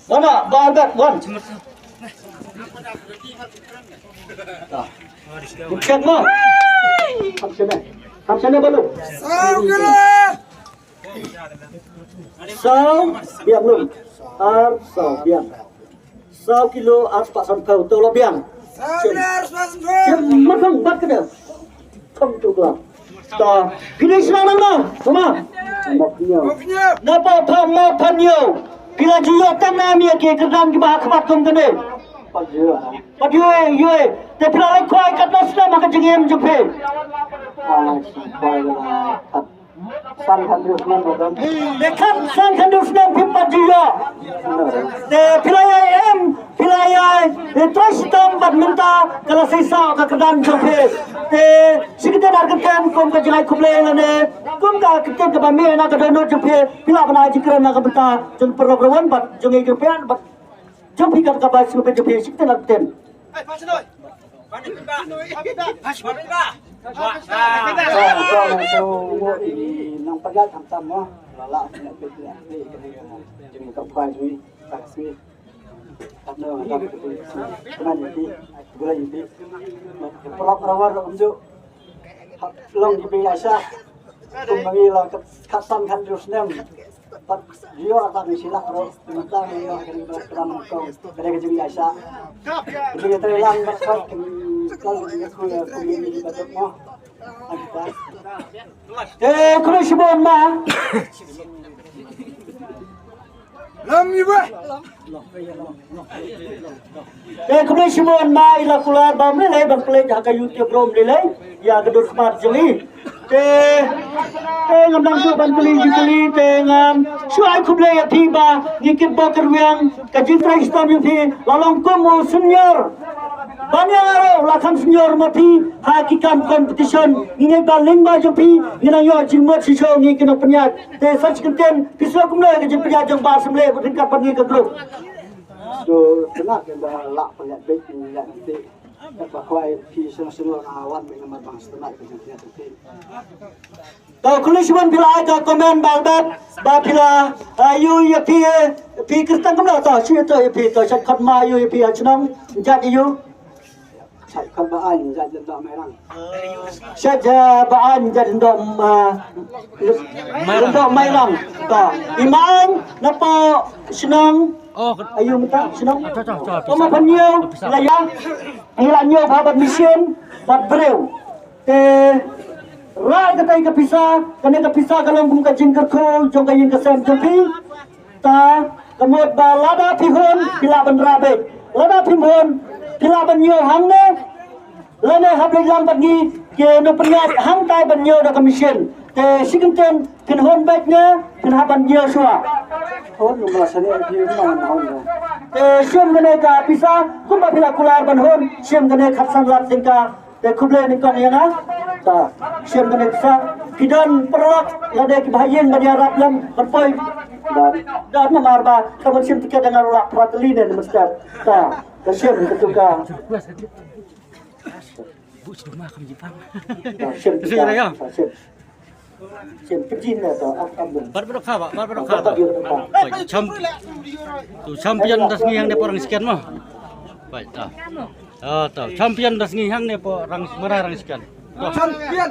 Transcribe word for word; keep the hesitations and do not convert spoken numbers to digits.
Wana, ba argat, wan. Check mo. Kam shane. Kam shane balu. Saw kilo. Saw biang lum. Ar saw biang. Saw kilo ar spah sanphew to lo biang. Saw kilo ar spah sanphew. Chem matang bat kena. Thong tu kla. Ta, kini sna nang na, sama. Mok nyo. Na pa pa ma pa nyo. Phi la ju ïoh tang na mi ki kyrdan kiba ha khmat kum kane. Pat ïoh. Pat ïoh, ïoh. Te phi la leit khwai katno snem ha ka jingim jong phi? Ah, khwai la. San khyndai snem ba don. Te khat san khyndai snem phim pat ju ïoh. Te phi la ïai em, phi la ïai, te trei shitom bad mynta ka la sei saw ka kyrdan jong phi. Te shi kyntien ar kyntien kum ka jingai khublei lane kum ka kyntien kaba mih na ka dohnud jong phi, phi lah ban ai jingkren na ka bynta jong paralok ruh bad jong ngi ki ruh bad jong phi kat kaba sngewbha jong phi, shi kyntien ar kyntien. Long di phi Aisha. Kum ma ngi la kat, kat san khyndai snem. Pat ïoh ata ngi sila ro, mynta ngi ïoh ka dei ka jingïaishah. Ka dei ka jingïaishah. Ka dei ka treilang bad kat ka dei ka khu ïa kum ngi ba tok mo. Eh, khublei shibun ma. Lam ïa ba. Eh, khublei shibun ma, i la kular ba ym lei lei ban pynleit ha ka YouTube ruh ym lei lei ïa ka dur khmat jong i. Te, te ngam dang shuh ban kylli jingkylli, te ngam shu ai khublei ïa phi ba ngi kitbok kyrwiang ka jingtrei shitom jong phi la long kum u senior. Ban ïa nga ruh la kham senior ma phi ha ki kam competition, ngi ngeit ba lyngba jong phi ngin nang ïoh jingmut shisha ngi ki nongpynïaid. Te sa shi kyntien phi sngew kumno ïa ka jingpynïaid jong Bah Symleh ryngkat bad ngi ka group? Shu tynnat ïa ba lah pynïaid beit ïa ngi te. Ba kwai phi sngewsih nga wan beit namar ba shu tynnat ïa ka jingpynïaid jong phi. Ka khublei shibun phi la ai ka comment ba bad ba phi la aiu ïa phi, phi kyrteng kumno to shu ïa to ïa phi to shat khot ma aiu ïa phi ha chnong jat aiu. Sha khot ba aiñ jat jat ba Mairang. Sha ja ba aiñ jat jat ba Mairang. Ta i ma aiñ na pa shnong. Oh, ayu mata shnong. Oma phanyo la ya. Ila nyo ba bat mission bat breu. Te ra ka tai ka pisa, kane ka pisa ka long kum ka jingkyrkhu jong ka ïing ka sem jong phi. Ta ka mut ba lada phi hun phi lah ban rah beit, lada phi hun phi lah ban ïoh hangne. Lane hap leit lang bad ngi ki nongpynïaid hangtai ban ïoh da ka machine. Te shi kyntien phin hun beit ne phin hap ban ïoh shuwa. Hun nong la sani phi nong hun. Te shim kane ka pisa kumba phi la kular ban hun shim kane khatsan lak tyngka. Te khublei nyngkong ïa nga. Ta shim kane pisa ki don paralok lade kiba ha ïing ban ïarap lem ban poi. Don namar ba ka ban shim tiket da nga la prateli ne mester. Ta ta shim katu ka. Shim pisa. Shim. Shim pidin na to. Bar bar kha ba, bar bar kha ba. Oi, champ. Tu champion das ngi hangne porang scan mo. Bai ta. Ah, ta champion das ngi hangne porang mara rang scan. Champion.